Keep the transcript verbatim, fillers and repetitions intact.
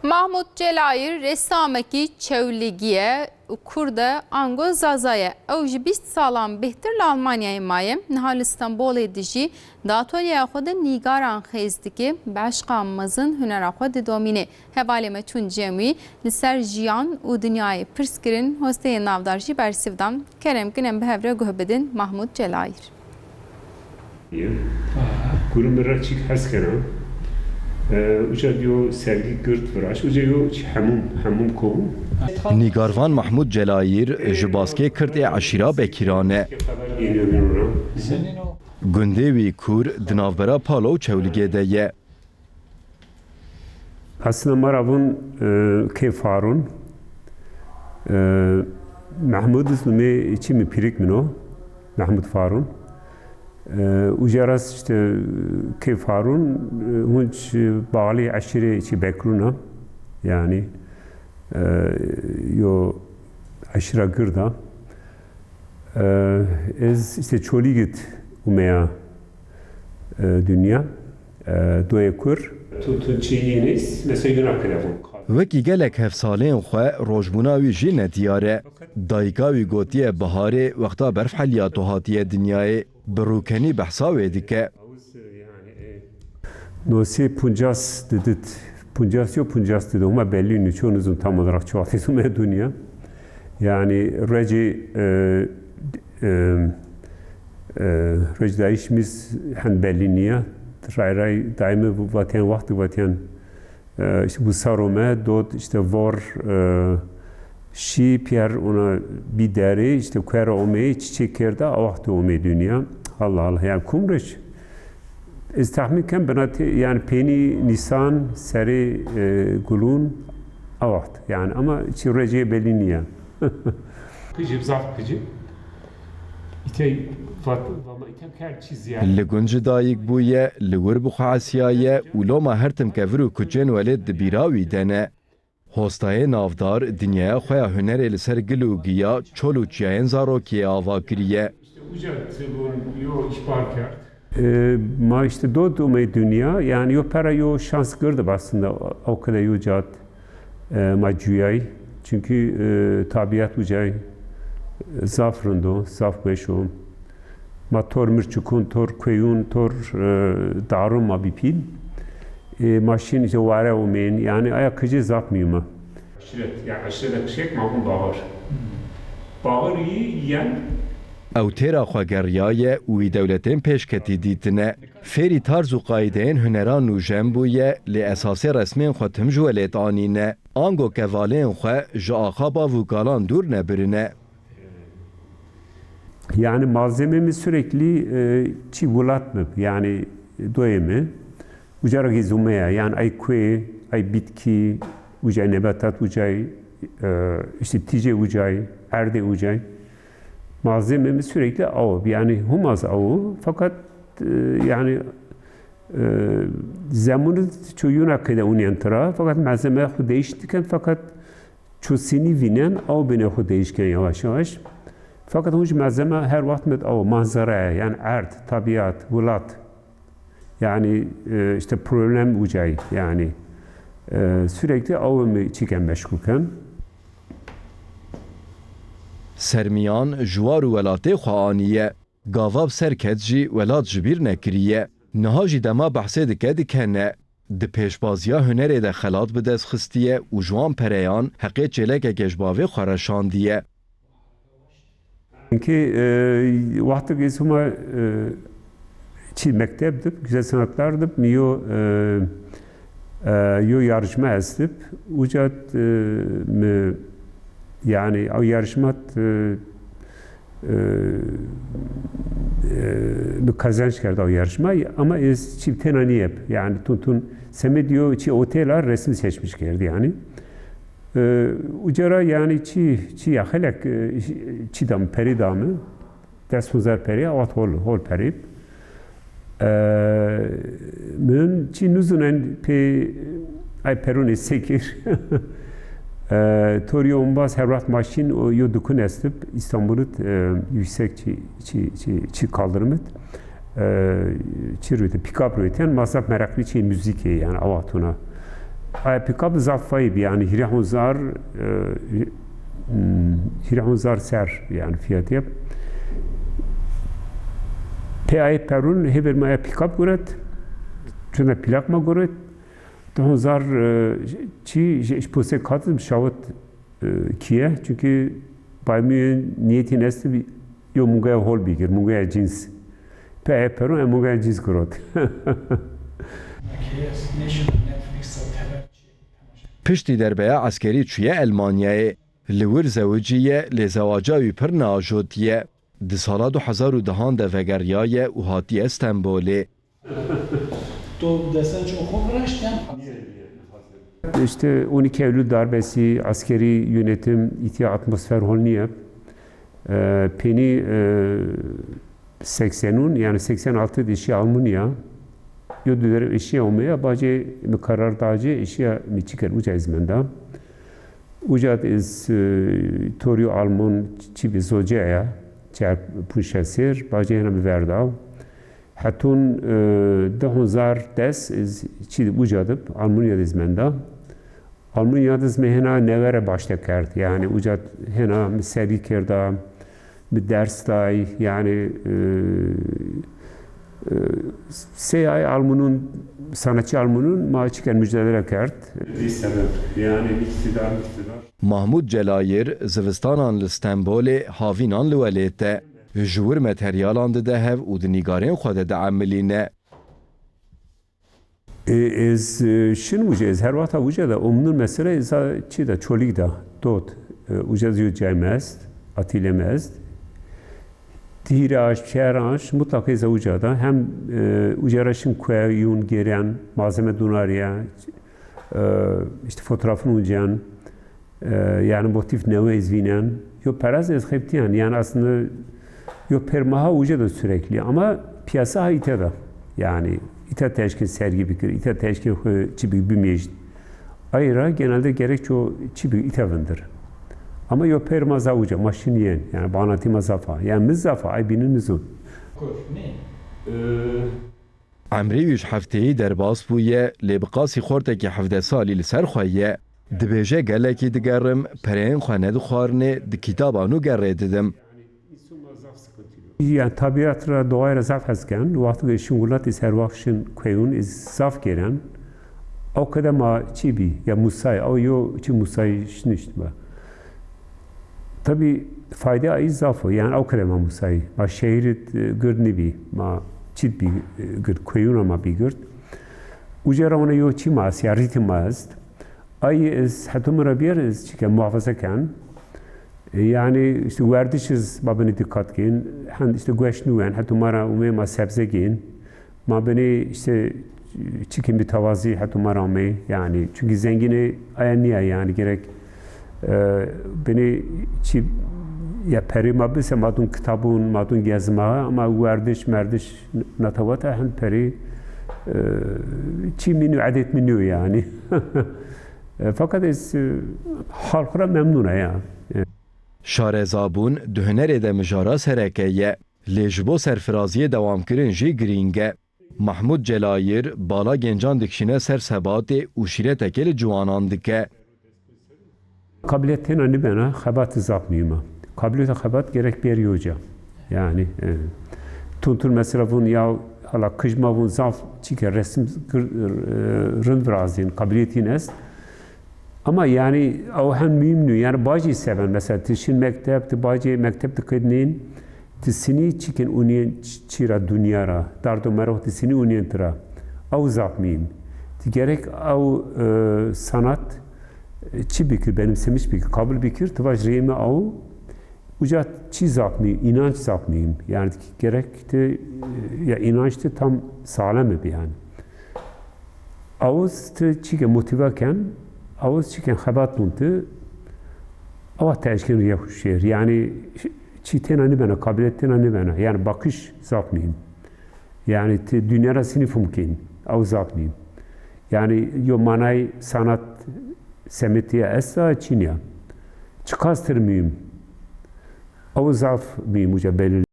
Mahmut Celayir ressamekî Çewligî ye û Kurd e, ango Zaza ye. Ew ji bîst salan bêhtir li Almanyayê maye. Niha li Stenbolê dijî. Di atolyeya xwe de nîgaran xêz dike, bi eşqa mezin hunera xwe didomîne. Hevalê me çûn cem wî, li ser jiyan û dinyayê pirs kirin, hosteyên navdar jî bersiv dan. Kerem kin em bi hev re guh bidin Mahmut Celayir. Gurû min re çîk hez kena. E, uca diyo sergî girt viraş. Uca yo çi hemûm, hemûm kovû. Nîgarvan Mahmud Celayir ji baskê Kird ê eşîra Bekîran e. Xeber geliyor bir ona. Gundê wî Kûr di navbera Palo û Çewligê de ye. Aslında Maravun, e, kê Farun, e, Mehmud ismi çi mi pirik min o, Mehmud Farun. E, uca rast işte, e, kê Farun, e, hunç bağlı eşire çi Bekruna, yani, e, yo eşira Girda. E, ez işte Çolîgit umeya, e, dünya. E, doyê kur. Tu, tu çi yînîs, mesela yuna kirevon. Wekî gelek hevsalên xwe rojbûna wî jî nediyar e. Dayika wî gotiye biharê wexta berf heliya to hatiye dinyayê. Bi rûkenî behsa wê dike. Nosê puncas didit. Puncas yo puncas didit. Huma belli nî, ço nizûn tam olarak çi wextî zume dünya. Yani recî, e, e, e, recî dayîş mîz hen belli niye. Ray ray daîme vatiyen wextî vatiyen, e, işte bu sarome dot işte vor, e, şî piyer ona bir deri işte kuera omeyê çiçek kerda a wextî omeyê dünya. Allah Allah, yani kum reç. Ez tahmin kem bina te, yani pênî Nîsan, serê, e, Gulûn, a wext. Yani ama çi recê belî niye. Kicî, zaf kicî. Îtey vat, vama îtem kerd çî ziyade. Li gund ji dayik bûye, li wir bi xwe hesiyaye û loma her tim kevir û kuçên welêt di bîra wî de ne. Hostayê navdar dinyaya xwe ya hunerê li ser gil û giya, çol û çiyayên zarokiyê ava kiriye. Uca tibûn yo îhbar kerd. E, ma işte dot umey dünya, yani yo pera yo şans girdi aslında, o kadar yo cat, e, ma cuyay. Çünkü, e, tabiat ucay, e, zaf rindo, zaf weş o. Ma tor mirçikûn, tor kueyûn, tor, e, darûn ma bî pîl. E, ma şîn îşte ware û mêyên, yani aya kicê zaf muhîm e. Eşret, ya eşret kişek ma hûn baxir. Baxir yî yen. Ew têra xwe geriyaye û wî dewletên pêşketî dîtine. Fêrî tarz û qayîdeyên hunera nûjen bûye, lê esasê resmên xwe tim ji welêt anîne. Ango kevalên xwe ji axa bav û kalan dûr nebirine. Yani malzememiz sürekli, e, çi welat mi? Yani doyê mi? Uca ra gîzûme ya. Yani ay kuê, ay bitki, ucay nebatat ucay, e, işte tîcê ucay, erdê ucay. Malzememiz sürekli aw. Yani humaz aw. Fakat, e, yani, e, zemunî ço yuna kede unyen tira. Fakat malzeme xwe değiş diken. Fakat ço sinî vînen, aw bine xwe değişken yavaş yavaş. Fakat hûn ji malzeme her wext mit aw, manzara ye, yani erd, tabiat, welat. Yani, e, işte problem ucay, yani, e, sürekli aw mi çiken meşgul ken. Sermiyan ji war û welatê xwe aniye. Gava bi ser ket jî welat ji bîr nekiriye. Niha jî dema behsê dike dikene. Di pêşbaziya hunerê de xelat bi dest xistiye û ji wan pereyan heqê çêlekeke ji bavê xwe re şandiye. Çünkü, e, wextek ez hema, e, çî mekteb dib, güzel sanatlar dib, mi yo, e, e, yo yarışma ez dib. Uca, e, mi, yani, o yarışma, e, e, e, mi kazanç kerdi o yarışma. Ama ez çî tena niyeb. Yani, tun tun semed yo çi otela resmi seçmiş kerdi yani. E, uca ra yani çi, çi ya xelek, e, çi dam, peri damı. Dest huzar perî, awat hol, hol perî. Eee, min çi nizûnen pê ay perûnê sekir. Eee, tor yo umbaz her wext maşîn û yo dukun estib, İstanbul'it, eee, yüksek çi, çi, çi, çi kaldırımit. Eee, çi rüte, pikap rüten, masraf meraklı çi müzik yani avatuna. Aya pîkap zaf fayî bî, yanî hîrê hezar, e, hmm, hîrê hezar ser, yanî fiyatê. Pê ayê perûn hêvêr me aya pîkap guret, çûne plak me guret. Di hezar, e, çî ji, ji postê katim şawit, e, kiye. Çünkü Bayern Münih niyetî nesti yo mungaya hol bîkir, mungaya cins. Pê ayê perûn e mungaya cins girot. Piştî derbeya eskerî çûye Elmanyayê. Li wir zewiciye, lê zewaca wî pir neajotiye. Di sala du hezar û dehan de vegeriyaye û hatiye Stenbolê. Tu desen çok hoş. İşte on iki Eylül darbesi, askeri yönetim, îtiya atmosfer hol niye. Ee, pênî, e, seksenûn, yani seksen altı de eşiya Almanya. Yo dönem eşiya olmaya, bacê mi karar dacê eşiya mi çiker uca izmenda. Uca iz, e, toryu Alman çi bi zocaya, çar punşa ser, bacê hena mi verda. Hetun, e, du hezar des iz çi uca dib, Almanya de izmenda. Almanya de mi hena newere başte kerd. Yani uca hena mi serî kerda, mi ders day. Yani, e, e, sê ay Almanun, sanatçı Almanun ma çiken mücadele kerd. Bir sebep, yani iktidar, iktidar. Mahmud Celayir zivistanan li Stenbolê, havînan li welêt e. Ji wir materyalan dide hev û di nîgarên xwe de diemilîne. E, ez, e, şin wije, ez her wexta wije de, umnun mesele ez a çi de, Çolîg de, dot. E, wije yo cay me est, atîlê me est. Tihîre aş, çer aş, mutlaka ez a wije de. Hem, e, wije re şin kuyeyûn gêren, malzeme dunariye, e, işte fotoğrafını ucen, e, yani motif newe ez vînen. Yo peraz ez xebtiyan, yani aslında yo permaha uca da sürekli ama piyasa ha ite da. Yani ite teşkin sergi bikir, ite teşkin xwe çi bi bimêjt. Ayra genelde gerek ço çi bi ite vindir. Ama yo perma za uca, maşiniyen, yani banatî ma zafa. Yani mi zafa, ay binin nizun. Kuf, ne? Ee, Emrê wî ji hefteyî derbas bûye, lê bi qasî xortekî hevdeh salî li ser xwe ye. Dibêje, gelekî digerim, pereyên xwe nedixwarinê, di kitaban û gerê didim. Yani tabiat re, doğaya re zaf hez ken. Wextê şin welat, ez her wext şin kuyeyûn, ez zaf gêren. Ew kede ma çi bî, ya musay, ew yo çi musay şinişt me. Tabi fayda ay zaf o. Yani ew kede ma musayî. Ma şehîr, e, gird nibî. Ma çit bî, e, gird. Kuyeyûna ma bî gird. Uca ra ona yo çi ma est, ya rîtim ma est. Ay ez heto min re bîyer, ez çike muhafaza ken. E, yani işte werdiş iz ma binî dikkat kin. Hend işte gueş nû en, heto ma ra umê ma sebze gin. Ma binê işte çikî mütevazi heto ma ra me, yani çünkü zengînê aya niye, yani gerek, e, binê çi ya perê ma bise, ma dun kitabun, ma dun gezma, ama werdiş, merdiş, natawata hen perê, e, çi minû, edet minû yani. E, fakat ez, e, hal xwe ra memnûn e ya. E. Şarezabûn di hunerê de mijara sereke ye. Lê ji bo serfiraziyê dewamkirin jî girîng e. Mahmud Celayir bala gencan dikişîne ser sebatê û şîretekê li ciwanan dike. Kabiliyet têna nibena, xebat zaf muhîm e. Kabiliyeta xebat gerek bêrî hoca. Yani, e, tun tun mesela vun ya hala kijma vun zaf çike resim gir-, e, rind virazîn, kabiliyetîn est. Ama yani ew hem muhîm nû. Yani bacî seven, mesela ti şin mekteb, ti bacê mekteb diqednên, ti sinî çikin uniyên ç-, çîra dunya ra, dardo merox ti sinî uniyên tira. Ew zaf muhîm. Ti gerek ew, e, sanat, e, çi bikir, benimsemiş bikir, kabul bikir, ti vaj rême ew, uca çi zaf muhîm, inanç zaf muhîm. Yani gerek ti, e, ya inanç ti tam sağlam bi yani. Awuz ti çike motive ken, awuz çiken xebat bûn ti, awa te eşkin riye xwe şêr. Yani çi têna nibena, kabiliyet têna nibena. Yani bakış zaf muhîm. Yani ti dünya ra sinî fumkin, aw zaf muhîm. Yani yo manay sanat semetiye esta çinya. Çiqas tir muhîm. Aw zaf muhîm uca belli.